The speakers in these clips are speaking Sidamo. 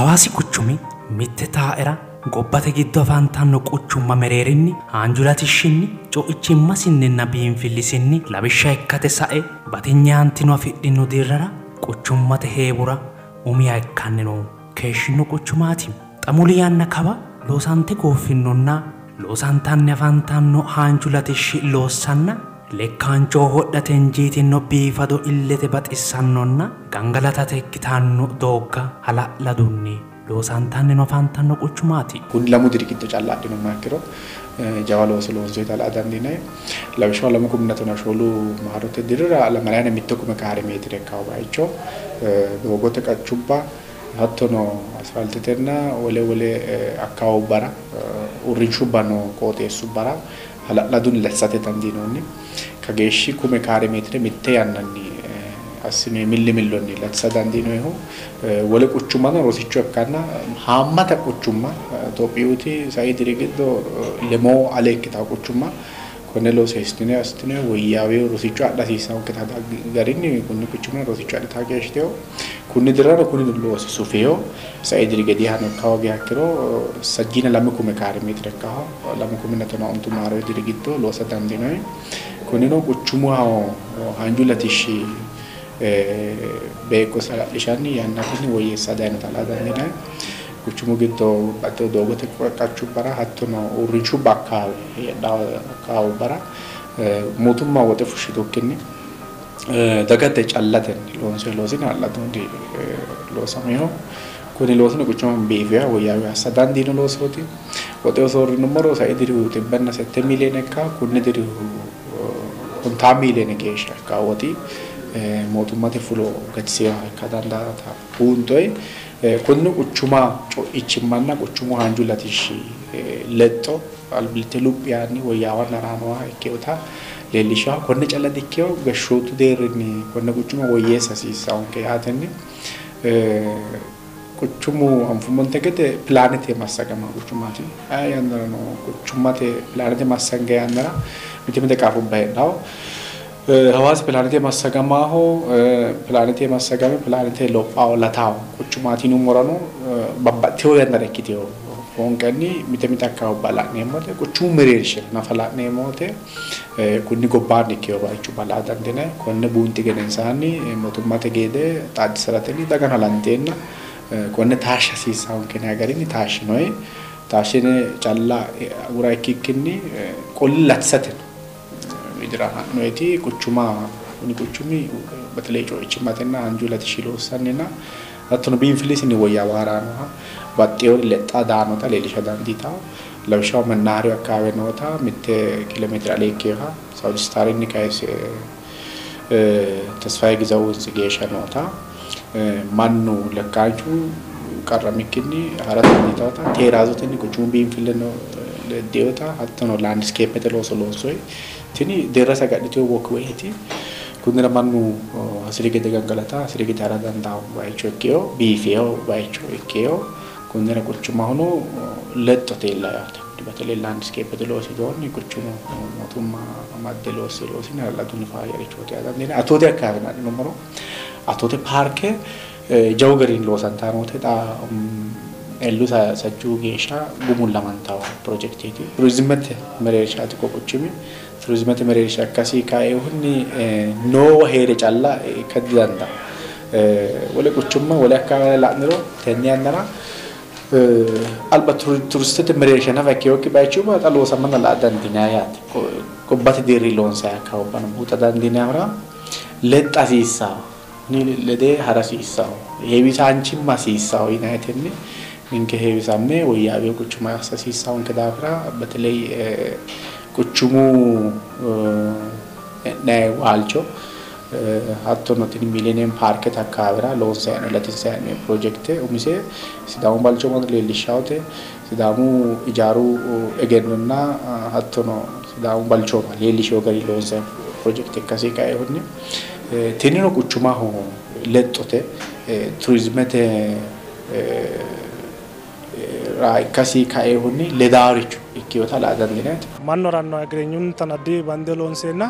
Hawaasi quchumi mitte taaera gobbate giddo afantanno quchumma mereerinni haanju latishshinni co'ichimmasinninna biinfillisinni lawishsha ikkate sae batinye aantino afidhino dirrara quchummate heewora umiha ikkanni no keeshshino quchumaati. Xa muli yanna kawa loosante gooffinonna loosantanni afantanno haanju latishshi loossanna lekkaancho hodhate injiitino biifado illete baxissannonna gangalatate ikkitanno doogga hala'ladunni loosantanni no afantanno quchumaati. Kuni 2 diri giddo calla adhinummoha ikkiro jawa looso loonsoyita la'a dandiinanni. Lawishshaho 2014 maarote dirira 21 kaare meetire ikkawo bayicho doogote qachubba hattono asfaaltetenna wole wole akkawubbara uurrinshubba noo qooxeessubbara hala'ladunni latisate dandiinoonni. Kageeshshi kume kaare meetire mitte yannanni assine milli millonni latisa dandiinoyihu wole quchummano rosicho ikkanna haammata quchumma Itophiyuuti sai diri giddo lemoo ale ikkitawo quchumma konne looso eessitine assitine woyyaaweyo rosicho adha hasiissannonketa garinni kunni quchumira rosicho adhitaa keeshshiteyo kunni dirrano kuni loosi sufeyo sai diri gedeehano ikka hoogiha ikkiro 32 kaare meetire ikkaho 2015 maaro diri giddo loosa dandiinoyi. Kunino quchumaho haanju latishshi beeqqo hala'lishanni yannatenni woyyeessa dayinota la'a dandiinanni. Quchumu giddo babbaxxiteyo doogote qachubbara hattono uurrinshubba akkaawubbara mootumma woxe fushshitukkinni dagate callatenni loonsoyi loosinni hala'ladunni loosaminoho. Kuni loosino quchuma biifeha woyyaaweha assa dandiino loosooti. Woxeho soorrinummoro sai dirihu 7 miliyoone ikka kunni dirihu 50 miliyoone geeshsha ikka woxi mootummate fulo gatiseha ikka dandaata buunxoyi. Kunni quchuma co'ichimmanna quchumu haanju latishshi lexxo albillitte luphi yaanni woyyaawanna raanoha ikkeota leellishawo. Konne calla dikkeyo gashshootu deerrinni konne quchuma woyyeessa hasiissawonke yaatenni quchumu anfummonte gede pilaanete massagama quchumaati. Aye yannarano quchummate pilaanete massange yannara mite mite qaafubba heedhawo. Hawaasi pilaanete massagamaho pilaanete massagame pilaanete lophawo latawo quchumaati yinummorano babbaxxiteyo yannara ikkiteyo foonqenni mite mite akkaawubba la'neemmote quchumu mereershira nafa la'neemmote kunni gobbaanni ikkeyo bayichubba la'a dandiinanni. Konne buunxi gedensaanni mootummate gede xaadisaratenni dagano halanteenna konne taashsha hasiissawonke yinayi garinni taashshinoyi. Taashshine calla agura ikkikkinni qolli latisate widira ha'noyiti quchuma kuni quchumi በተለይ co'ichimmatenna haanju latishshi loossanninna hattono biinfillisinni woyyaawa haraanoha baxxeyo lexxa daanota leellisha dandiitawo. Lawishshaho mennahaariyu akkaawe noota 1 kiiloomeetire alee ikkeyoha Saawudi Staarinni kayise Tesfaye Gizawu hintsi geeshsha noota mannu lekkaanchu qarramikkinni hara dandiitawota teeraazotenni quchumu biinfilleno leddeyota hattono laandiskeepete looso loonsoyi. Tini deerrase agadhiteyo wokweeti. Kunnira mannu hasiri gede gangalata hasiri gede hara dandawo bayicho ikkeyo biifeyo bayicho ikkeyo kunnira quchumahono lexxote iilla yaate. በተለይ ላንድስኬፕ loosi doonni quchumu mootumma amadde loosse loosinni hala'ladunni faayyarichooti yaa dandiinanni. Atoote akkaawe adhinummoro atoote paarke jawu garinni loosantayi noote xa ellu sajjuu geeshsha gumullamantawo pirojekteeti. Turizimete mereershaati ko quchumi turizimete mereersha ikkasi kaeehunni noowa heere calla ikka didandawo. Wole quchumma wole akkaawe la'niro tenne yannara alba turistete mereersha nafa ikkeyokki bayichubba xa loosamanna la'a dandiinanni yaate. Gobbate deerri loonsayi akkaawubbano buuxa dandiinayihura lexxa hasiissawo lede hara hasiissawo heewisaanchimma hasiissawo yinayitenni ninke heewisamme woyyaaweyo quchuma assa hasiissawonke daafira በተለይ quchumu e'nayi waalcho hattono tini miileeniyeem paarkete akkaawera loonsayi hee'noyi latinsayi hee'noyi pirojekte umise Sidaamu balchooma leellishshawote. Sidaamu ijaaru egennonna hattono Sidaamu balchooma leellisheyo garinni loonsayi pirojekte ikkase kaeehunni tinino quchumaho lexxote turizimete raa ikkasi kaeehunni ledaaricho ikkeyota la'a dandiinanni. Mannu haranno እግረኙን addi bande loonseenna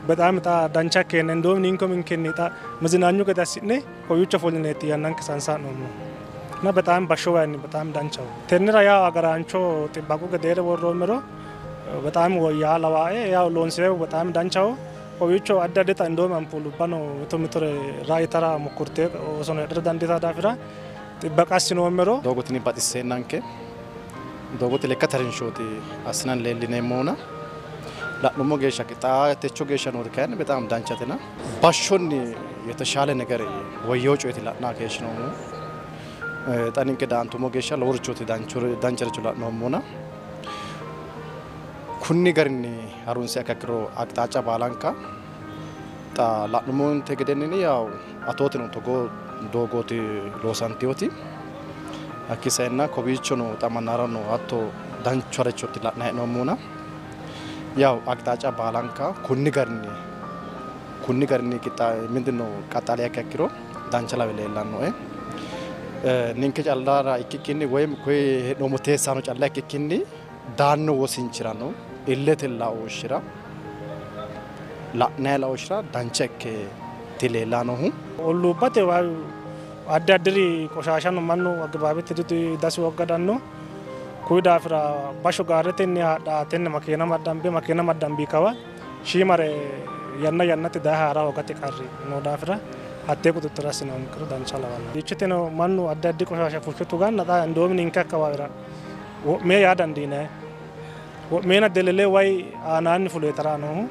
በጣም xa dancha ikkeenna indoomi ninke uminkenni xa mezinaanyu gede assi'ne kowiicho ofollineeti yannanke saansaa'noommohu. እና በጣም በሾዋኒ በጣም ዳንቻው ተንራ ያው አገራንቾ ጥባቁ ገደረ ወሮመሮ በጣም ወያ ለዋኤ ያው ሎንሴው በጣም ዳንቻው kowiicho addi addita indoomi ampuulubbano mito mitore raayitara mokkorte oosono heedhara dandiita daafira ጥበቃ assinoommero doogo tini baxisseenanke doogote lekkate harinshooti assinanni leellineemmohuna la'nummo geeshsha xaa techo geeshsha nooti kayinni በጣም danchatena bashshonni የተሻለ ነገር ወየው coyeeti la'naa keeshshinoommohu xa ninke daa"antummo geeshsha loworichooti dancharicho la'noommona kunni garinni harunsi akkiro aqxaaca baalanka xa la'nummonte gedenni yaw atootino togoo doogooti loosanteyooti hakkii saenna kowiichono xa mannarano hatto dancharichooti la'nayi hee'noommona yaw aqxaaca baalanka kunni garinni mindinno qaxxaliha ikkiro dancha lawe leellannoe. Ninke callara ikkikkinni woyim koye hee'noommo teessaano calla ikkikkinni daanno wosinchirano illete laooshshira la'nayi laooshshira dancha ikkeeti leellannohu. Olluubbate addi addiri qoshashano mannu agibaabete dasi woggadanno kuyi daafira basho gaaretenni hadhaatenne makeena maddambi kawa shiimare yanna yannate daye haara hoogate qarri noo daafira hattee quxuxxura assinoommero dancha lawanno. Dichiteno mannu addi addi qoshasha fushshe tuganna xa indoomi ninke akkawaawira wo'mee yaa dandiinayi wo'meena delele wayi aanaanni fule tara noohu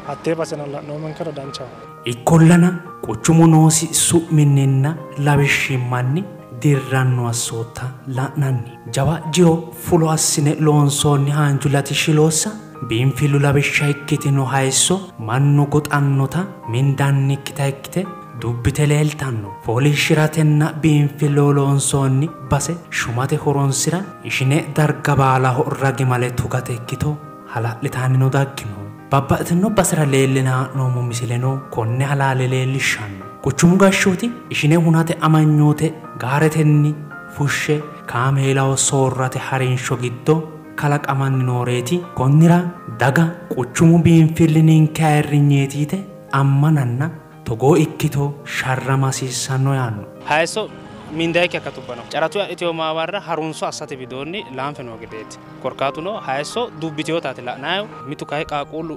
hattee baseno la'noommonkero danchaho. Ikkollana quchumu noosi su'minninna lawishshimmanni dirranno assoota la'nanni jawa jiro fulo assine loonsoonni haanju latishshi loossa biinfillu lawishsha ikkitino hayisso mannu goxannota mindannikkita ikkite dubbite leeltanno. Fooliishshiratenna biinfilleho loonsoonni base shumate horonsira ishine darga baalaho ragimale tugate ikkito hala'litannino daggino. Babbaxxitino basera leellina ha'noommo misileno konne halaale leellishshanno. Quchumu gashshooti ishine hunate amanyoote gaaretenni fushshe kaameelaho soorrate harinsho giddo kalaqamanni nooreeti. Konnira daga quchumu biinfilli ninke ayirrinyeeti yite ammananna togoo ikkito sharrama hasiissanno yaanno. Hayisso mindayikki akkatubbano caratu adhiteyo maawarra harunso assate widoonni laanfe noo gedeeti. Korkaatuno hayisso dubbiteyotaati la'nayihu mitu kayi qaaqquullu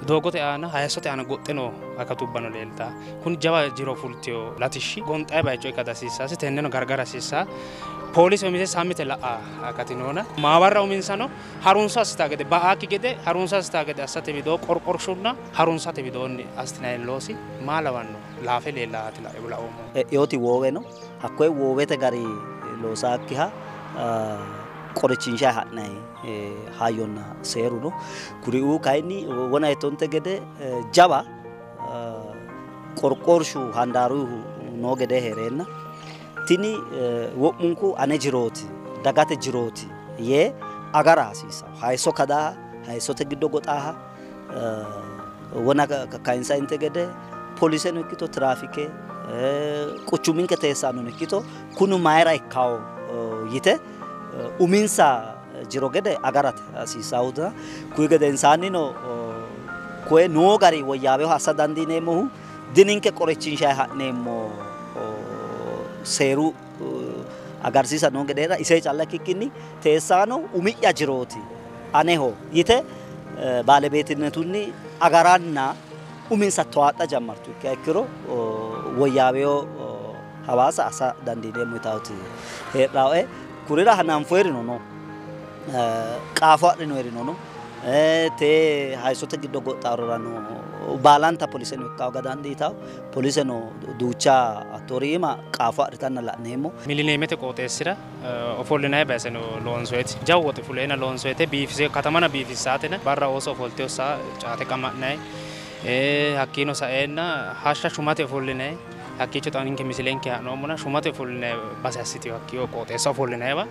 doogote aana hayissote aana goxxe noo akatubbano leeltaa. Kuni jawa jiro fulteyo latishshi gonxayi bayicho ikka dihasiissaasi tenneno gargara hasiissaa. Poolise umise sammite la'a akati noona maawarra uminsano harunso assitaa gede ba'aakki gede harunso assitaa gede assate widoo qorqorshunna harunsate widoonni assinayi loosi maa lawanno laafe leellaati laoommo. E'eyooti woowe no hakkoye woowete gari loosaakkiha qorichinshayi ha'nayi hayyonna seeru no kuriuu kayinni wona yittonte gede jawa qorqorshu handaaruhu noo gede heereenna tini wo'munku ane jirooti dagate jirooti yee agara hasiissawo. Hayisso kadaaha hayissote giddo goxaaha wona kayinsayinte gede poliseno ikkito tiraafike quchuminke teessaanono ikkito kunu mayira ikkawo yite uminsa jiro gede agarate hasiissahura kuyi gedensaannino koye noo gari woyyaaweho assa dandiineemmohu dininke qorichinshayi ha'neemmo seeru agarsiisa noo gedeera ise calla ikkikkinni teessaano umi'ya jirooti aneho yite baalebeetinnetunni agaranna uminsa towaadha jammartu ikkiha ikkiro woyyaaweho Hawaasa assa dandiineemmo yitaawoti heedhaawe kurira hananfoyirino no qaafo adhinoyirino no tee hayissote giddo goxxaarorano baalanta poliseno ikkawo ga dandiitawo poliseno duucha hattoori iima qaafo adhitanna la'neemmo. Milineemete qooxeessira ofollinayi baseno loonsoyeti jawu woxi fuleena loonsoyete biifise katamana biifissaatena barra ooso ofolteyo saa caate qama'nayi hakkiino saeenna hashsha shumate ofollinayi hakkiicho xa ninke misilenke ha'noommona shumate ofollinayi base assiteyo hakkiyo qooxeessa ofollinayiwa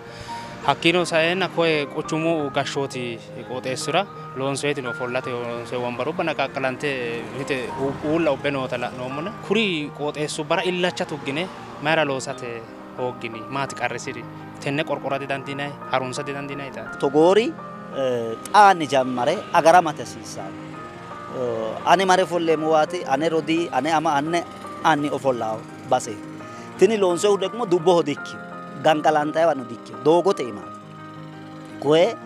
hakkiino saeenna koye quchumu gashshooti qooxeessira loonsoyeti no ofollate loonsoye wonbarubba naqaqqalante mite uulla ubbe noota la'noommona kuri qooxeessubbara illacha tuggine mayira loosate hooggini maati qarrisiri tenne qorqora didandiinayi harunsa didandiinayi yitaati. Togoori xaanni jammare agaramate hasiissanno. Ane mare ofolleemmo waati ane rodii ane ama ane anni ofollaawo base tini loonsoyihu ደግሞ dubboho dikkino. gangalantayiwano dikkino doogote iimaati. Koye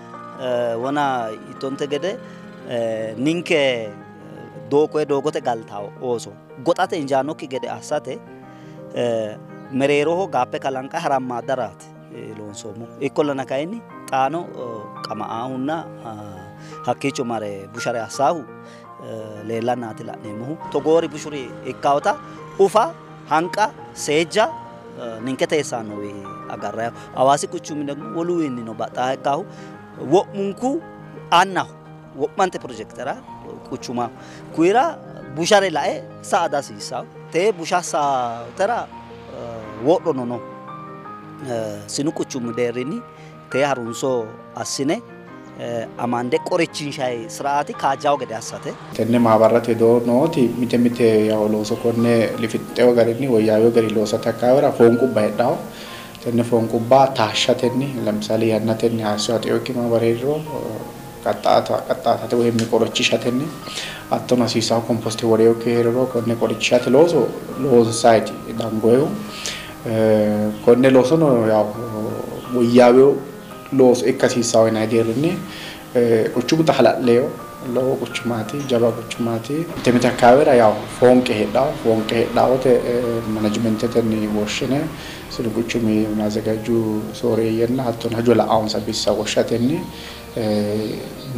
wona ittonte gede ninke koye doogote galtawo ooso goxate injaannokki gede assate mereeroho gaappe kalanqa harammaadaraati loonsoommo. Ikkollana kayinni xaano qama'ahunna hakkiicho mare bushare assaahu leellannaati la'neemmohu. Togoori bushuri ikkawota ufa hanqa seejja ninke teessaanowi agarrayiho. Hawaasi quchumi ደግሞ woluwiinnino baxxaaha ikkaahu wo'munku annaho wo'mante pirojekitera quchumaho. Kuyira bushare lae sa'a dihasiissawo. Tee busha saatera wodhono no. Sinu quchumu deerrinni tee harunso assine amande qorichinshayi siraati kaajjawo gede assate. Tenne maabarrate wido nooti mite mite yawo looso konne lifixxewo garinni woyyaawewo gari loosate akkaawera foonqubba heedhawo. Tenne foonqubba taashshatenni ለምሳሌ yannatenni hayisso haxeewokki maabara heeriro qaxxaatate woyim qorichishatenni hattono hasiisawo komposte worewokki heeriro konne qorichishate looso loonsaayiti dangoyehu. Konne loosono yawo woyyaawewo looso ikka hasiissawo yinayi deerrinni quchumu xa hala'leyo lowo quchumaati jawa quchumaati. Mite mite akkaawera yawo foonqe heedhawo foonqe heedhawote manajimentetenni woshshine sinu quchumi maazagaaju sooreeyyenna hattono hajo la'awonsa bissa woshshatenni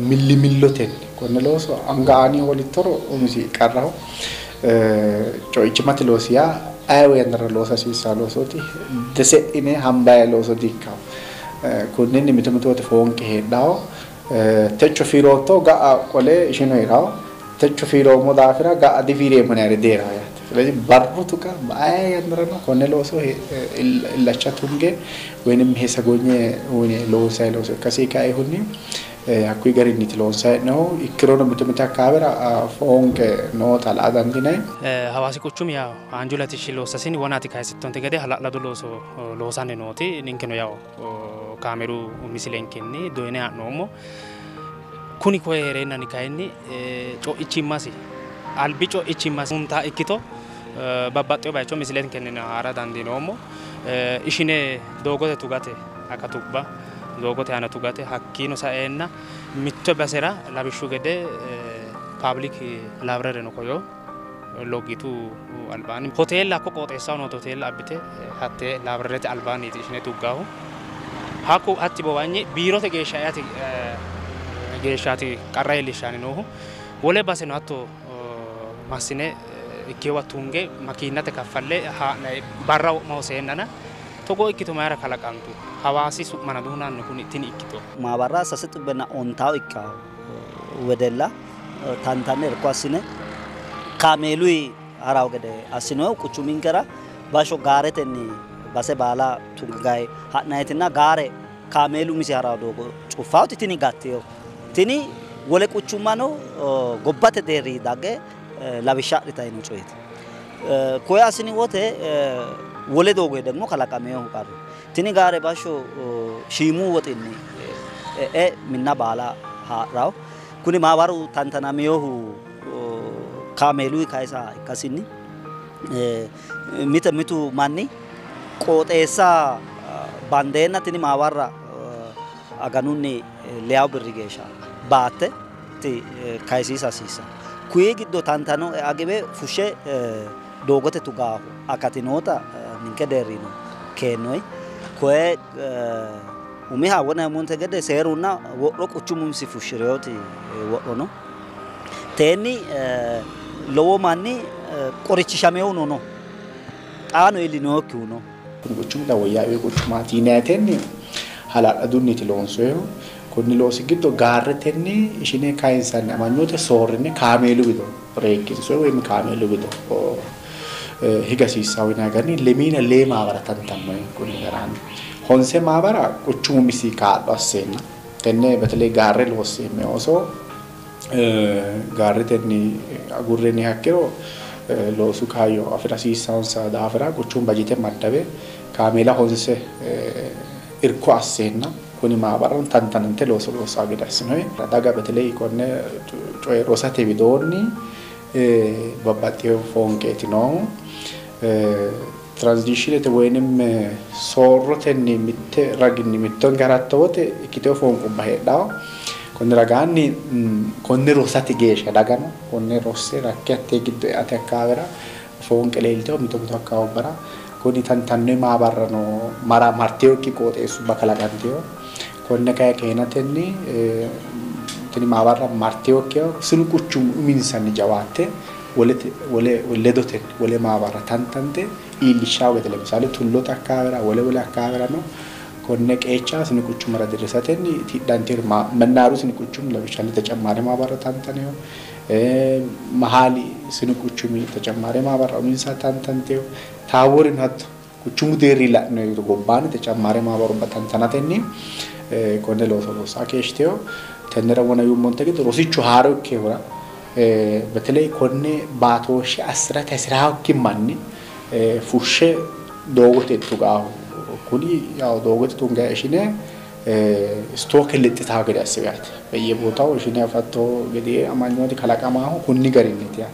millimillotenni konne looso anga aani holittoro umisi qarraho. Co'ichimmate loosi yaa ayeewo yannara loosa hasiissawo loosooti dese'ine hambayi looso di ikkawo. Konninni mito mito wote foonqe heedhawo. Techo fiirootto ga'a qole ishinu heerawo. Techo fiiroommo daafira ga'a difiireemmo yinayiri diheerawo yaate. ስለዚህ barru tuqa aye yannarano konne looso illacha tunge woynim heesagonye uyine loonsayi looso ikkasi kaehunni hakkuyi garinniiti loonsayi hee'nohu. Ikkirono mito mite akkaawera foonqe noota la'a dandiinayi. Hawaasi quchumi yawo haanju latishshi loossasinni wonaati kayisittonte gede hala'lado looso loosanni nooti ninkeno yawo kaameru misilenkenni doyine ha'noommo. Kuni koye heereennanni kayinni co'ichimmasi albi co'ichimmasi huntaa ikkito babbaxxewo bayicho misilenkenni haara dandiinoommo. Ishine doogote tugate akatubba doogote aana tugate hakkiino saeenna mitto basera lawishshu gede pablic library no koyo loggitu albaanni hoteella hakko qooxeessaho noota hoteella abbite hatte libraryte albaanniiti ishine tuggaahu. Hakku hatti bowanyi biirote geeshsha eate geeshshaati qarra iillishshanni noohu. Wole baseno hatto massine ikkewa tunge makiinate kaffalle haa'nayi barra wo'ma hoseennana togoo ikkito mayira kalaqantu? Hawaasi su'mana duunanno kuni tini ikkito. Maabarra sase xibbenna ontawo ikkawo wedella tantanne irko assine kaameeluyi harawo gede assinoyihu quchuminkera basho gaaretenni base baala tungayi ha'nayitinna gaare kaameelu umisi harawo doogo cuffawoti tini gatteyo. Tini wole quchummano gobbate deerri dagge lawishsha adhitayi no coyeeti. Koye assini wote wole doogo ደግሞ kalaqameyohu qarru. Tini gaare basho shiimu woxinni e'e minna baala haa'rawo. Kuni maabaru tantanameyohu kaameeluyi kayisa ikkasinni mite mitu manni qooxeessa bandeenna tini maabarra aganunni leyawu birri geeshsha baatte kayisiisa hasiissanno. Kuyi giddo tantano e'a giwe fushshe doogote tugaahu akati noota ninke deerrino keennoyi. Koye umiha wona gede seerunna wodho quchumu umisi fushshireyooti wodho no. Teenni lowo manni qorichishameyohuno no. Xaano iillinokkihu no. Kuni quchumu xa woyyaaweyo quchumaati yinayiitenni hala'ladunniiti loonsoyihu. Konni loosi giddo gaarretenni ishine kayinsanni amanyoote soorrine kaameelu wido reekkinsoyi woyim kaameelu wido higa hasiissawo yinayi garinni lemiina lee maabara tantannoyi konni garaanni. Honse maabara quchumu umisi kaa'lo asseenna tenne በተለይ gaarre loosseemme ooso gaarretenni agurreni hakkiro loosu kaayyo afira hasiissawonsa daafira quchumu bajete maddabe kaameela honse irko asseenna kuni maabara tantanante looso loossawo gede assinoyi. Daga በተለይ konne coye rosate widoonni babbaxxewo foonqeeti noohu. Transitionete ወይንም soorrotenni mitte raginni mitto haratto wote ikkiteyo foonqubba heedhawo. Konni ragaanni konne rosate geeshsha dagano konne rosse rakke hattee giddo eate akkaawera foonqe leelteyo mito mito akkaawubbara kuni tantanno maabarrano mara marteyokki qooxeessubba kalaqanteyo. Konne kayi keenatenni tini maabarra marteyokkiha sinu quchumu uminsanni jawaatte wole ledote wole maabarra tantante iillishshawo gede ለምሳሌ tullote akkaawera wole wole akkaawerano konne qeecha sinu quchumara dirrisatenni tidhanteer መናሩ sinu quchum ለምሳሌ ተጨማሪ maabarra tantaneyo መሀሊ sinu quchumi ተጨማሪ maabarra uminsa tantanteyo taaworin hatto quchumu deerri la'no gobbaanni ተጨማሪ maabarubba tantanatenni konne looso loossa keeshshteyo. Tennera wona yuummonte gede rosichu haaro ikkehura በተለይ konne baatooshshe assirate hasiraakki manni fushshe doogote tugaahu kuni ያው doogote tungayi ishine stooke lexxitawo gede assiwo yaate. በየቦታው ishine afatto gede amanyooti kalaqamaahu kunni garinniiti yaate.